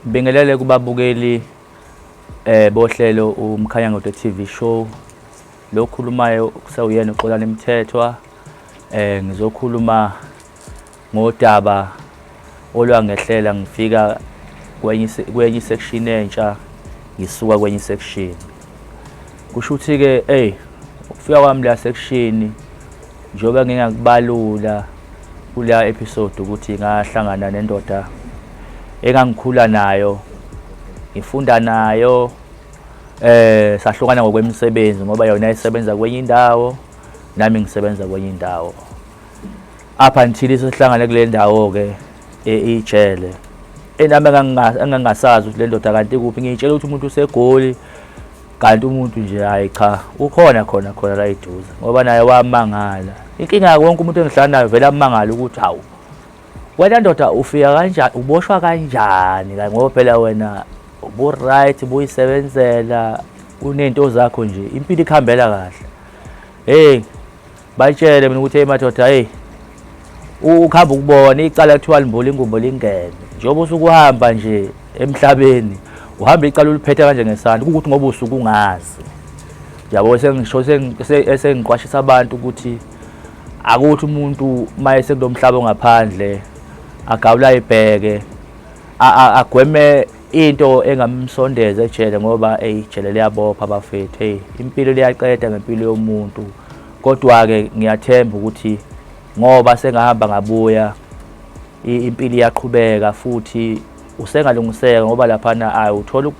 Ngibingelele kubabukeli bohlelo uMkhanyangodo TV show. Lo khulumayo kusewuyena uXolani Mthethwa. Ngizokhuluma ngodaba olwangehlela ngifika kwenye kwenye section entsha ngisuka kwenye section. Kusho ukuthi ke ey ukufika kwami la section njengoba ngingakubalula kuleya episode ukuthi ngahlangana nendoda engangikhula nayo ngifunda nayo sahlukana ngokwemisebenzi ngoba yona isebenza kwenye indawo nami ngisebenza kwenye indawo up until sihlangane kule ndawo ke ijele enami engangasazi ukuthi le ndoda kanti kuphi ngiyitshela ukuthi umuntu useGoli kanti umuntu nje hayi cha ukhona khona khona la eduze ngoba naye wamangala inkinga wonke umuntu engihlala nayo vele amangala ukuthi hawu wena ndoda ufika kanjani uboshwa kanjani la ngoba phela wena ubu-right ubuyisebenzela unento zakho nje impilo ikuhambela kahle hey Batshele mina ukuthi hey madoda hey ukuhamba ukubona icala kuthiwa limbula ingubo lingene njengoba usuke uhamba nje emhlabeni uhamba icala uliphethe kanje ngesandla kukuthi ngoba usuke ungazi yabo sengisho sengiqwashisa abantu ukuthi akuthi umuntu uma esekulomhlaba ongaphandle agawula ibheke agweme into engamsondeza ejele ngoba eyi ijele liyabopha bafethu hey impilo liyaqeda ngempilo yomuntu kodwa-ke ngiyathemba ukuthi ngoba sengahamba ngabuya impilo iyaqhubeka futhi usengalungiseka ngoba laphana ayi uthola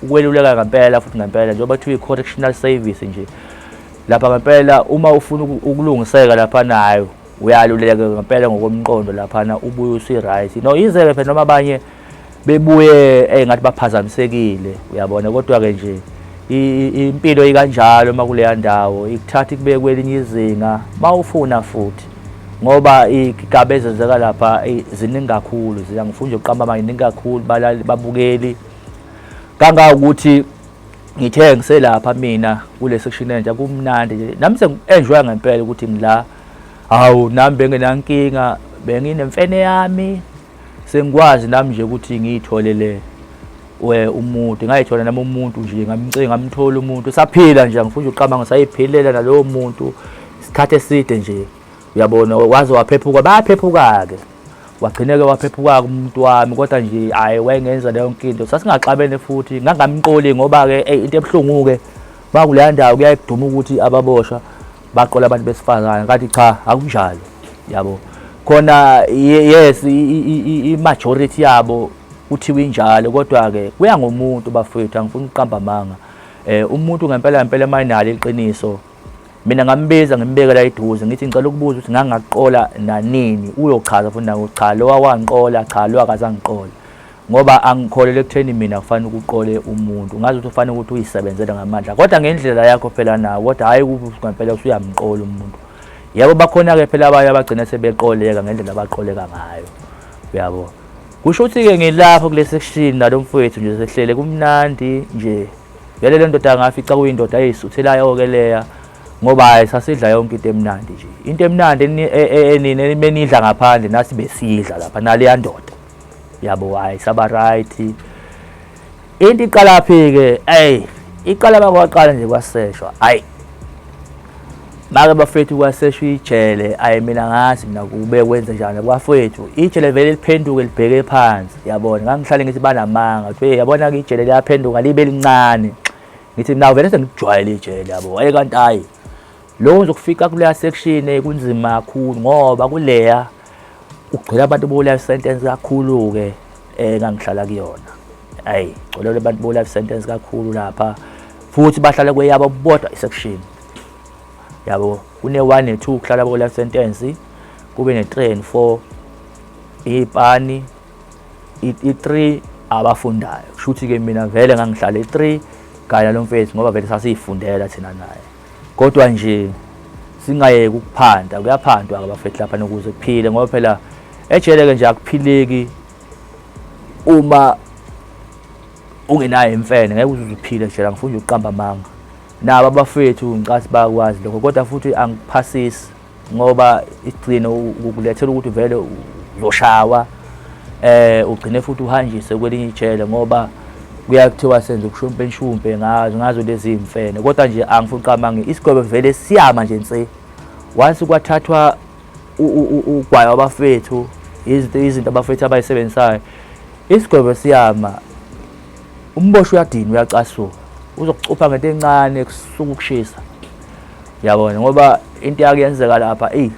ukweluleka ngempela futhi ngempela njengoba kuthiwa i-correctional service nje lapha ngempela uma ufuna ukulungiseka laphana hayi uyaluleka ngempela ngokomqondo laphana ubuye usi-right no yize-ke phela noma abanye bebuye engathi baphazamisekile uyabona kodwa-ke nje impilo ikanjalo uma kuleya ndawo ikuthatha ikubeke kwelinye izinga uma ufuna futhi ngoba igaba ezenzeka lapha ziningi kakhulu ziyangifuna nje ukuqamba amanye ziningi kakhulu babukeli kangangokuthi ngithe ngiselapha mina kule section entsha kumnandi nje nami sengi-enjoya ngempela ukuthi ngila hawu nami bengenankinga benginemfene yami sengikwazi nami nje ukuthi ngiyitholele we umuntu ngayithola nami umuntu nje ngamcinga ngamthola umuntu saphila nje angifuni ukuqamba ngisayiphilela nalowo muntu isikhathi eside nje uyabona waze waphephuka bayaphephuka-ke wagcineke waphephuka-ke umuntu wami kodwa nje hhayi wayengenza leyo nkinto sasingaxabene futhi ngangamqoli ngoba-ke eyi into ebuhlungu-ke bakuleya ndawo kuyaye kuduma ukuthi ababoshwa baqola abantu besifazane kanti cha akunjalo yabo khona yes i-majority yabo kuthiwa injalo kodwa-ke kuya ngomuntu bafowethu angifuni ukuqamba amanga um umuntu ngempela ngempela uma enalo iqiniso mina ngambiza ngimbeke la eduze ngithi ngicela ukubuza ukuthi ngangakuqola nanini uyochaza futhi nawo cha lo wangiqola cha lo akazangiqola ngoba angikholelwa ekutheni mina kufanele ukuqole umuntu ngazi ukuthi ufanele ukuthi uyisebenzele ngamandla kodwa ngendlela yakho phela nawo kodwa hhayi ukuthi ngempela usuyamqola umuntu yebo bakhona-ke phela abanye abagcina sebeqoleka ngendlela abaqoleka ngayo uyabo kusho ukuthi-ke ngilapho kule section nalo mfowethu nje sehlele kumnandi nje vele le ndoda ngafica kuyindoda eyisuthelayo-ke leya ngoba hayi sasidla yonke into emnandi nje into emnandi enini enidla ngaphandle nathi besidla lapha naleya ndoda yabo hayi saba right into iqala phi ke ey iqala bakwaqala nje kwaseshwa hayi make bafethu kwaseshwa ijele ayi mina ngazi mina kube kwenze njani kwafethu ijele vele liphenduke libheke phansi yabona ngangihlale ngithi banamanga kuthiwe yabona ke ijele liyaphenduka libe lincane ngithi mina vele sengijwayele ijele yabo ayi kanti hayi lokho ngizokufika kuleya section kunzima kakhulu ngoba kuleya kugcwele abantu bo-life sentence kakhulu-ke engangihlala kuyona ayi gcwele abantu bo-life sentence kakhulu lapha futhi bahlala kweyabo bodwa isection yabo kune-one ne-two kuhlala bo-life sentence kube ne-three and four iy'pani i-three abafundayo kusho ukuthi-ke mina vele ngangihlala i-three kanye nalo mfethu ngoba vele sasiyifundela thina naye kodwa nje singayeki ukuphanda kuyaphandwa-ke bafethu lapha nokuze kuphile ngoba phela ejele-ke nje akuphileki uma ungenayo imfene ngeke uze uphile ejele angifuni nje ukuqamba amanga nabo abafethu ngicathi bayakwazi lokho kodwa futhi angikuphasisi ngoba isigcino ukulethela ukuthi vele uzoshawa Ugcine futhi uhanjise kwelinye ijele ngoba kuyakuthiwa senze ubushumpe nshumpe ngazo ngazo lezi mfene, kodwa nje angifuni uqamange isigwebo vele siyama nje nse once kwathathwa ugwayi wabafethu, izinto abafethu abayisebenzisayo, isigwebo siyama. Umboshwa uyadinwa, uyacasuka, uzokucupha ngento encane kusuka ukushisa, yabona, ngoba into yakuyenzeka lapha eyi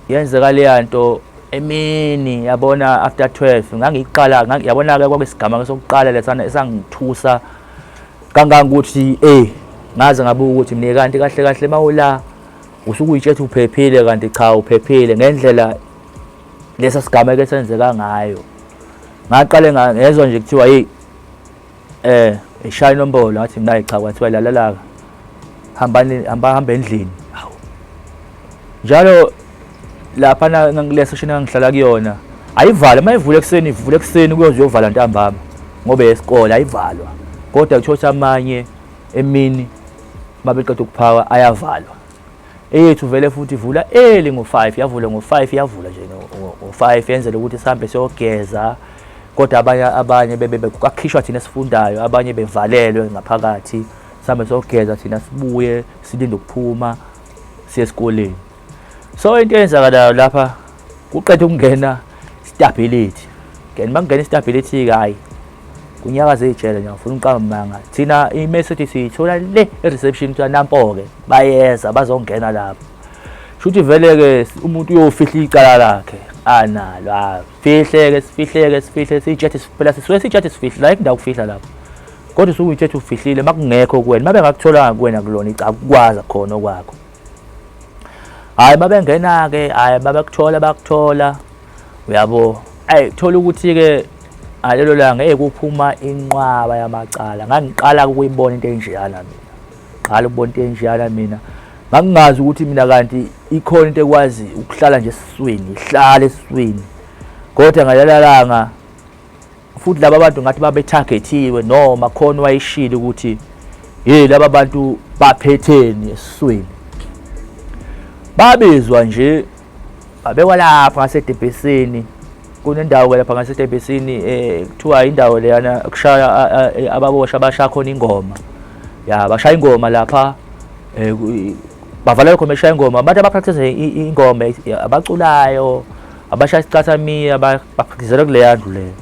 yenzeka leya nto emini, yabona, after 12 ngangiqala, yabona-ke, kwakuyisigama sokuqala lesana esangithusa kangangokuthi ngaze ngabuka ukuthi mina kanti kahle kahle mawula usuke uyitshethe uphephile, kanti cha uphephile ngendlela lesa sigameko esenzeka ngayo. Ngaqale ngezwa nje kuthiwa hey ishaya inombolo, ngathi mina cha, kwathiwa lalalaka hambani, hamba hamba endlini. Hawu, njalo lapha kule session engangihlala kuyona ayivalwa, uma ivula ekuseni ivula ekuseni kuyoze uyovala ntambama ngoba yesikole ayivalwa, kodwa kuthiwa ukuthi amanye emini uma beqeda ukuphaka ayavalwa. Eyethu vele futhi ivula early ngo-5, yavula ngo-5, iyavula nje ngo-5, yenzela ukuthi sihambe siyogeza, kodwa abanye bebe kwakhishwa thina esifundayo, abanye bevalelwe ngaphakathi, sihambe siyogeza thina, sibuye silinde ukuphuma siye esikoleni. So into eyenzakalayo lapha, kuqeda ukungena stability, ngena makungena istability-ke, hhayi kunyakaza iy'tshele nje, ngifuna uqamba manga. Thina i-message siyithola le e-reception, kuthiwa nampo-ke bayeza bazongena lapho. Shuthi vele-ke umuntu uyofihla icala lakhe analo, afihleke, sifihleke, sifihle, siyitshethe phela, sisuke siyitshethe sifihle la indawo ukufihla lapho, kodwa usuke uyitshethe ufihlile makungekho kuwena, uma bengakutholanga kuwena kulona icala kukwazi khona okwakho. Hhayi babengena-ke, hhayi babekuthola, bakuthola, uyabo. Ayi thola ukuthi-ke ngalelo langa ekuphuma inqwaba yamacala, ngangiqala ukuyibona into enjeyana mina, qala ukubona into enjeyana mina, ngangingazi ukuthi mina kanti ikhona into ekwazi ukuhlala nje esiswini, ihlala esiswini. Kodwa ngalelo langa futhi laba bantu ngathi babe-targethiwe noma khona wayishilo ukuthi hey laba bantu baphetheni esiswini, babizwa nje babekwa lapha ngasedebhesini. Kunendawo ke lapha ngasedebhesini kuthiwa indawo leyana kushaya ababoshwa abashaya khona ingoma, ya bashaya ingoma lapha, bavalelwe khona beshaya ingoma, abantu abapractice ingoma, abaculayo, abashaya isicathamiya, baphithizela kuleya ndlu leyo.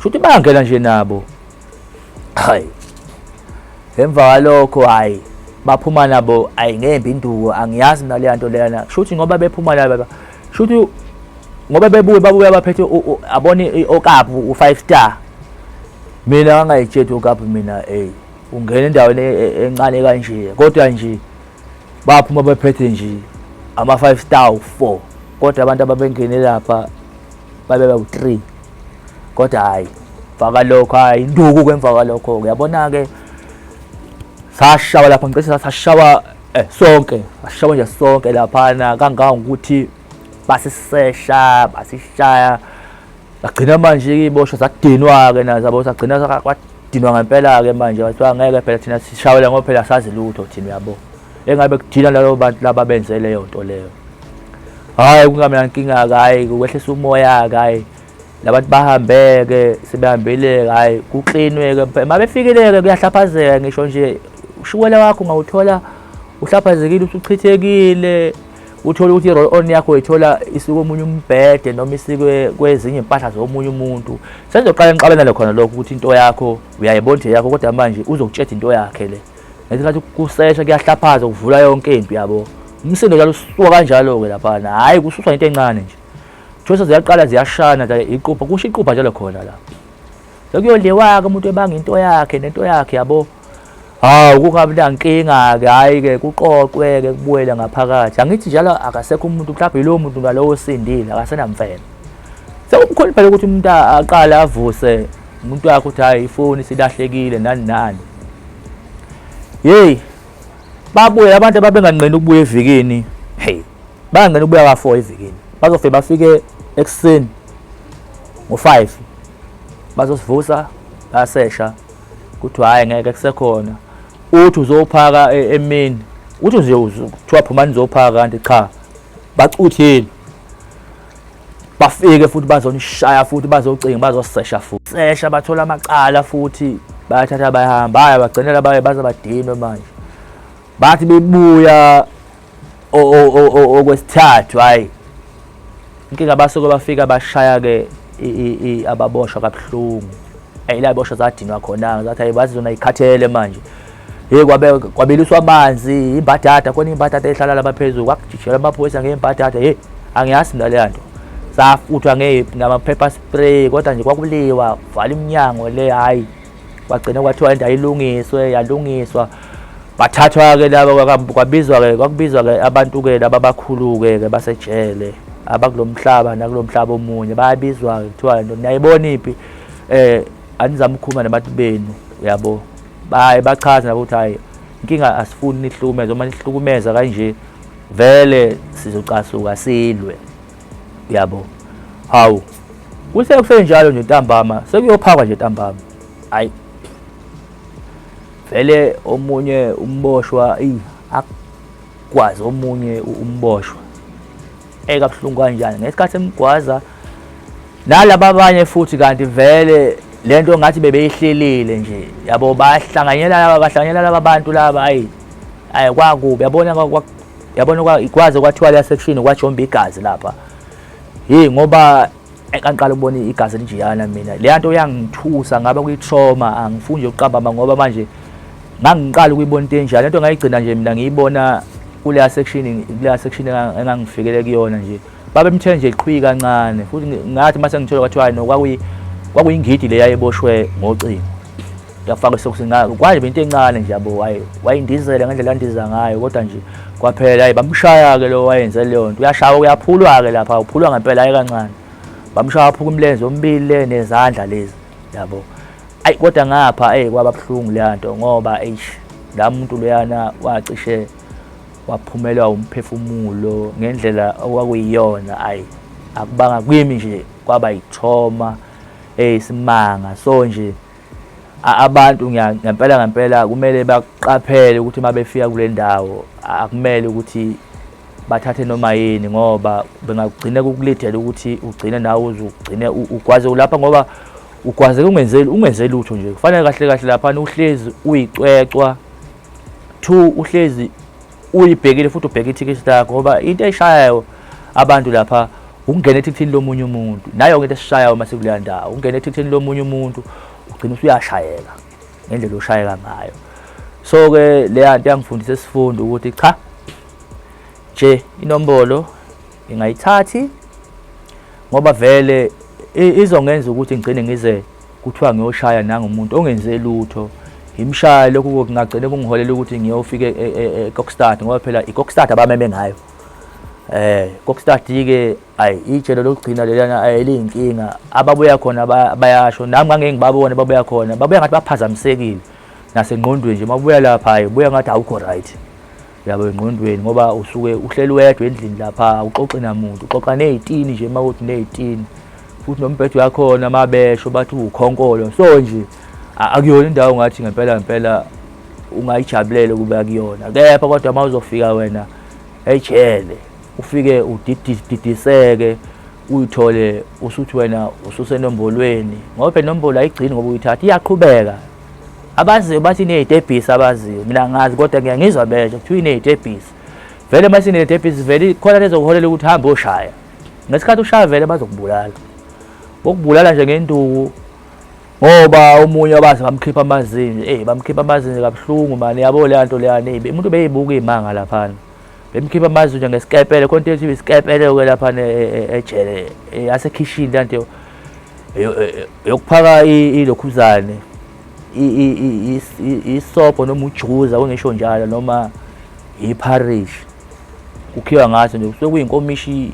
Shuthi bangena nje nabo, hayi emva kwalokho hayi baphuma nabo, ayi ngembi induku, angiyazi mina leya nto leyana. Shuthi ngoba bephuma laba, shuthi ngoba bebuye babuya baphethe abone okapu u-5 star. Mina ngangayitsheli okapu mina, ey ungena endaweni encane kanje, kodwa nje baphuma bephethe nje ama-5 star u-4, kodwa abantu ababengene lapha babe bawu-3. Kodwa hhayi mva kwalokho, hhayi induku-ke emva kwalokho-ke, uyabona-ke sashawa lapha, ngicishe sashawa sonke, sashawa nje sonke laphana kangangokuthi basisesha, basishaya, bagcina manje iboshwa zadinwa-ke nazo, yabo, sagcina kwadinwa ngempela-ke manje, kwathiwa ngeke phela thina sishawela ngoba phela sazi lutho thina, uyabo, engabe kudina labo bantu laba benze leyo nto leyo. Hhayi kungabi nankinga-ke, hhayi kwehlisa umoya-ke, hhayi labantu bahambeke, sebehambile-ke, hhayi kuklinwe-ke, uma befikile-ke kuyahlaphazeka, ngisho nje ushukela wakho ungawuthola uhlaphazekile, usuchithekile, uthole ukuthi i-roll on yakho uyithola isuke omunye umbhede noma isikwe kwezinye impahla zomunye umuntu. Senizoqala nixabanele khona lokho ukuthi into yakho uyayibona ukuthi yakho, kodwa manje uzokutshela into yakhe le. Ngesikhathi kusesha kuyahlaphaza, kuvula yonke into, yabo. Umsindo njalo usuka kanjalo-ke laphana, hhayi kususwa into encane nje. Thosa ziyaqala ziyashana iqupha, kusho iqupha njalo khona la. Sekuyoliwa-ke umuntu ebanga into yakhe nento yakhe, yabo. Hawu kungabi nankinga-ke, hhayi-ke kuqoqwe-ke kubuyele ngaphakathi. Angithi njalo akasekho umuntu, mhlawumbe yilowo muntu ngalowo osindile akasenamfene. Sekumkhulu phela ukuthi umuntu aqale avuse umuntu wakhe ukuthi hhayi ifoni isilahlekile nani nani. Yeyi babuye abantu ababenganqeni ukubuya evikini, hey bayangena ukubuya ka-4 evikini, bazofike bafike ekuseni ngo-5 bazosivusa, bayasesha, kuthiwa hhayi ngeke kusekhona, uthi uzophaka emini, uthi nje kuthiwa phumani uzophaka, kanti cha bacuthile. Bafike futhi bazonishaya futhi bazocinga bazosesha futhi. Sesha bathola amacala futhi bayathatha bayahamba. Hhayi bagcinela baye baze badinwe manje. Bathi bebuya okwesithathu hhayi inkinga basuke bafika bashaya-ke ababoshwa kabuhlungu. Eyi la boshwa zadinwa khona zathi hayi bazi zona ikhathele manje. Hey kwabe kwabiliswa amanzi imbadada khona imbadada ehlala lapha phezulu kwakujijela amaphoyisa ngembadada hey angiyazi mina leya nto. Safuthwa ngama-pepper spray kodwa nje kwakuliwa vala iminyango le hayi kwagcina kwathiwa into ayilungiswe yalungiswa bathathwa-ke laba kwabizwa-ke kwakubizwa-ke abantu-ke laba abakhulu-ke ke basejele abakulo mhlaba nakulo mhlaba omunye bayabizwa-ke kuthiwa nto niyayibona iphi um anizame ukukhuluma nabantu benu uyabo baye bachaze nabo ukuthi hhayi inkinga asifuni nihlukumeze uma nihlukumeza kanje vele sizocasuka silwe uyabo hawu kuthe kusenjalo nje ntambama sekuyophakwa nje ntambama hayi vele omunye umboshwa eyi akwazi omunye umboshwa ekabuhlungu kanjani ngesikhathi emgwaza nalaba abanye futhi kanti vele lento ngathi bebeyihlelile nje yabo bahlanganyela laba bahlanganyela laba bantu laba ayi ayi kwakubi yabona yabona kwaze kwathiwa leya section kwajomba igazi lapha hey ngoba engangiqala ukubona igazi elinjeyana mina leya nto yangithusa ngaba kuyi-trauma angifuni nje ukuqamba ngoba manje ngangiqala ukuyibona into enjalo lento ngayigcina nje mina ngiyibona kuleya section kuleya section engangifikele kuyona nje babemthe nje qhwi kancane futhi ngathi mase ngithola kwathiwa no kwakuyi kwakuyingidi le yayeboshwe ngocingo yafaka esokisini kwaye into encane nje yabo waye wayindizela ngendlela andiza ngayo kodwa nje kwaphela hayi bamshaya-ke lo wayenze leyo nto uyashawa uyaphulwa-ke lapha uphulwa ngempela hayi kancane bamshaya waphuka imilenze omibili le nezandla lezi yabo ayi kodwa ngapha eyi kwaba buhlungu leya nto ngoba eish la muntu loyana wacishe waphumelwa umphefumulo ngendlela okwakuyiyona ayi akubanga kwimi nje kwaba yithoma eyisimanga so nje abantu ngempela ngempela kumele baqaphele ukuthi uma befika kule ndawo akumele ukuthi bathathe noma yini ngoba bengagcina kukulidela ukuthi ugcine nawe uze ugcine ugwaze ulapha ngoba ugwazeke ungenzeli ungenze lutho nje kufanele kahle kahle laphana uhlezi uyicwecwa two uhlezi uyibhekile futhi ubheke ithikithi lakho ngoba into eshayayo abantu lapha ukungena ethikithini lomunye umuntu nayo into esishayayo uma sikuleya ndawo ukungena ethikithini lomunye umuntu ugcina usuyashayeka ngendlela oshayeka ngayo so-ke leya nto yangifundisa isifundo ukuthi cha nje inombolo ngingayithathi ngoba vele izongenza ukuthi ngigcine ngize kuthiwa ngiyoshaya nangumuntu ongenze lutho ngimshaya lokhu kungagcine kungiholela ukuthi ngiyofika eKokstad ngoba phela iKokstad abameme ngayo Kokstad ke ayi ijele lokugcina lelana ayeliyinkinga ababuya khona bayasho nami ngangeke ngibabone babuya khona babuya ngathi baphazamisekile nasengqondweni nje mabuya lapha hayi buya ngathi awukho right yabo engqondweni ngoba usuke uhleli wedwa endlini lapha uxoxe namuntu uxoxa nezitini nje mawuthi nezitini futhi nombhedo yakhona mabesho bathi uwukhonkolo so nje akuyona indawo ngathi ngempela ngempela ungayijabulela ukuba kuyona kepha kodwa uma uzofika wena ejele ufike udidiseke uyithole usuthi wena ususenombolweni ngoba phela inombolo ayigcini ngoba uyithatha iyaqhubeka abaziyo bathi iney'tebhisi abaziyo mina ngazi kodwa ngiyangizwa besho kuthiwa iney'tebhisi vele uma siney'tebhisi vele khona lezokuholela ukuthi hambe oshaya ngesikhathi ushaya vele bazokubulala bokubulala nje ngenduku ngoba omunye wabazi bamkhipha amazinyo eh bamkhipha amazinyo kabuhlungu mani yabo leya nto leyana eh umuntu beyibuka imanga laphana bemkhipha amazinyo ngesikepele khona into ethi isikepele ke laphana e, e, e, ejele yasekhishini le nto yokuphaka ilokhuzane isobho noma ujuza kungisho njalo noma ipharishi kukhiwa ngaso nje kusuke kuyinkomishi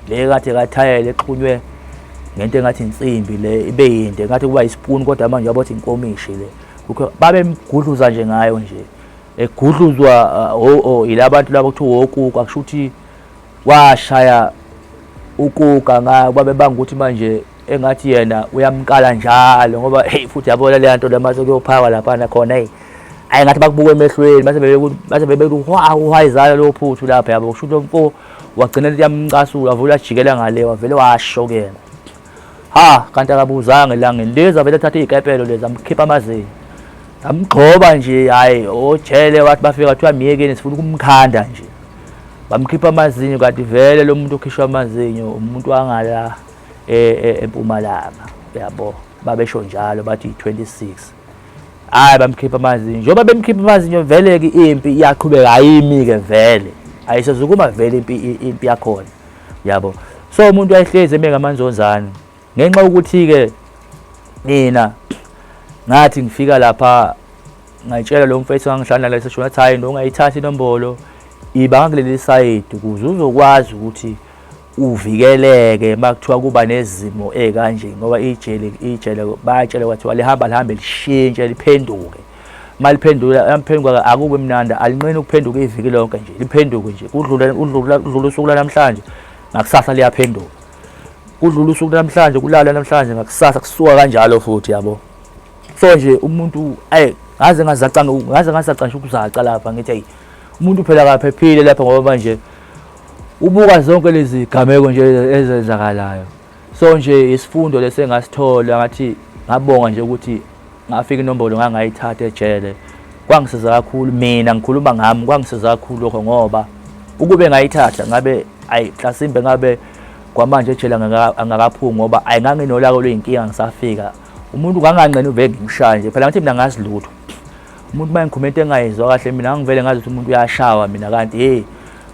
le kade kathayela exhunywe ngento engathi insimbi le ibe yinde ngathi kuba isipuni kodwa manje yabo ukuthi inkomishi le babemgudluza nje ngayo nje egudluzwa uh, yilabantu laba kuthiwa wokuka kusho ukuthi washaya ukuka ngayo babebanga ukuthi manje engathi yena uyamqala njalo ngoba hey futhi yabona leya nto lamase kuyophakwa laphana khona hey ayi ngathi bakubuka emehlweni mase bebeka mase bebeka uhwayizala lowo phuthu lapha yabo kusho ukuthi mfo Wagcina liyamcasula, wavula wajikela ngale, wavele washo kuyena. Ha, kanti akabuzanga elangeni lezi, avele athatha iy'kepelo lezi amkhipha amazinyo. Amgxoba nje, hhayi ojele wathi bafika kuthiwa myekeni sifuna ukumkhanda nje. Bamkhipha amazinyo kanti vele lo muntu okhishwa amazinyo umuntu wangala e, e, eMpumalanga, uyabo. Babesho njalo bathi 26. Hayi bamkhipha amazinyo. Njengoba bemkhipha amazinyo vele-ke impi iyaqhubeka ayimi-ke vele. Ayisezukuma vele impi impi yakhona. Yabo. So umuntu wayehlezi eme ngamanzonzane. Ngenxa yokuthi-ke mina ngathi ngifika lapha ngayitshela lo mfethu engangihlala naye sesho ngathi hhayi ndo ungayithathi inombolo iba ngakuleli sayidi ukuze uzokwazi ukuthi uvikeleke uma kuthiwa kuba nezimo ey'kanje ngoba ijele ijele bayatshela kwathiwa lihamba lihambe lishintshe liphenduke uma liphendula lamphenduka akube mnandi alinqeni ukuphenduka iviki lonke nje liphenduke nje kudlule kudlula kudlula usuku lanamhlanje ngakusasa liyaphenduka kudlula usuku namhlanje kulala namhlanje ngakusasa kusuka kanjalo futhi yabo. So nje umuntu ayi ngaze ngazaca ngaze ngazaca nje ukuzaca lapha ngithi ayi umuntu phela akaphephile lapha ngoba manje ubuka zonke lezi gameko nje ezenzakalayo. So nje isifundo lesi engasithola ngathi ngabonga nje ukuthi ngafika inombolo ngangayithatha ejele kwangisiza kakhulu mina ngikhuluma ngami kwangisiza kakhulu lokho ngoba ukube ngayithatha ngabe ayi mhlasimbe ngabe kwamanje ejele angakaphumi ngoba ayi nganginolaka oluyinkinga ngisafika umuntu nganganqena uvele ngimshaya nje phela ngathi mina ngazi lutho umuntu uma ngikhuluma into engayizwa kahle mina ngangivele ngazi ukuthi umuntu uyashawa mina kanti hey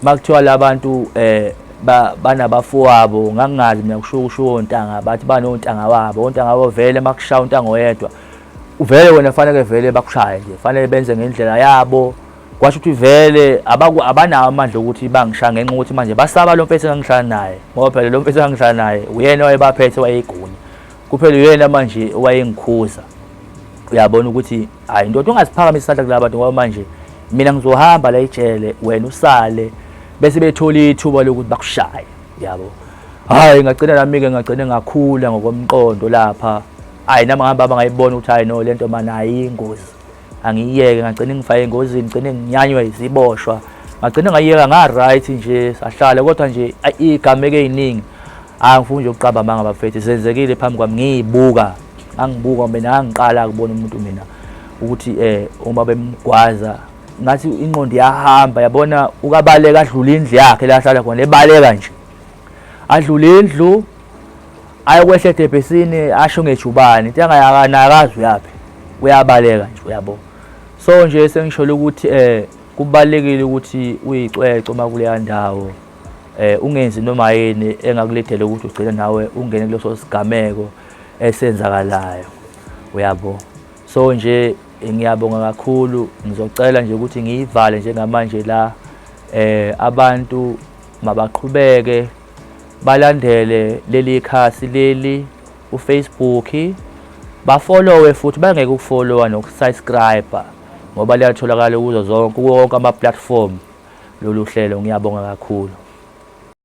uma kuthiwa labantu eh banabafowabo ngangingazi mina kusho kusho ontanga bathi banontanga wabo ontanga wabo vele makushaya untanga oyedwa uvele wena fanele vele bakushaye nje fanele benze ngendlela yabo kwasho ukuthi vele abanawo amandla ukuthi bangishaya ngenxa yokuthi manje basaba lo mfethu engangihlala naye ngoba phela lo mfethu engangihlala naye uyena owayebaphethe wayeyigunya kuphela uyena manje owayengikhuza uyabona ukuthi hayi ndoda ungasiphakamisa isandla kulaba bantu ngoba manje mina ngizohamba la ejele wena usale bese bethola ithuba lokuthi bakushaye yabo. Hayi ngagcina nami-ke ngagcine ngakhula ngokomqondo lapha hayi nami ngihamba ngayibona ukuthi hayi no lento mani ayingozi angiyiyeke ngagcina ngifake engozini ngigcine nginyanywa iziboshwa ngagcina ngayiyeka nga-right nje sahlala kodwa nje iy'gameko ey'ningi angifuni nje ukuqamba amanga bafethu zenzekile phambi kwami ngiyibuka ngangibuka mina ngangiqala kubona umuntu mina ukuthi um uma bemgwaza ngathi ingqondo iyahamba yabona ukabaleka adlule indlu yakhe la ahlala khona ebaleka nje adlule indlu ayokwehla edebhesini asho ngejubane into angayakanakazi uyaphi uyabaleka nje uyabo. So nje sengisholo ukuthi eh kubalekile ukuthi uyicwece uma kuleya ndawo eh ungenzi noma yini engakulethela ukuthi ugcine nawe ungene kuleso sigameko esenzakalayo uyabo. So nje ngiyabonga kakhulu ngizocela nje ukuthi ngiyivale njengamanje la eh abantu mabaqhubeke balandele leli khasi leli uFacebook bafollowe futhi bangeke ukufollowa nokusubscribe ngoba liyatholakala kuzo zonke kuwo wonke ama-platform lolu hlelo. Ngiyabonga kakhulu.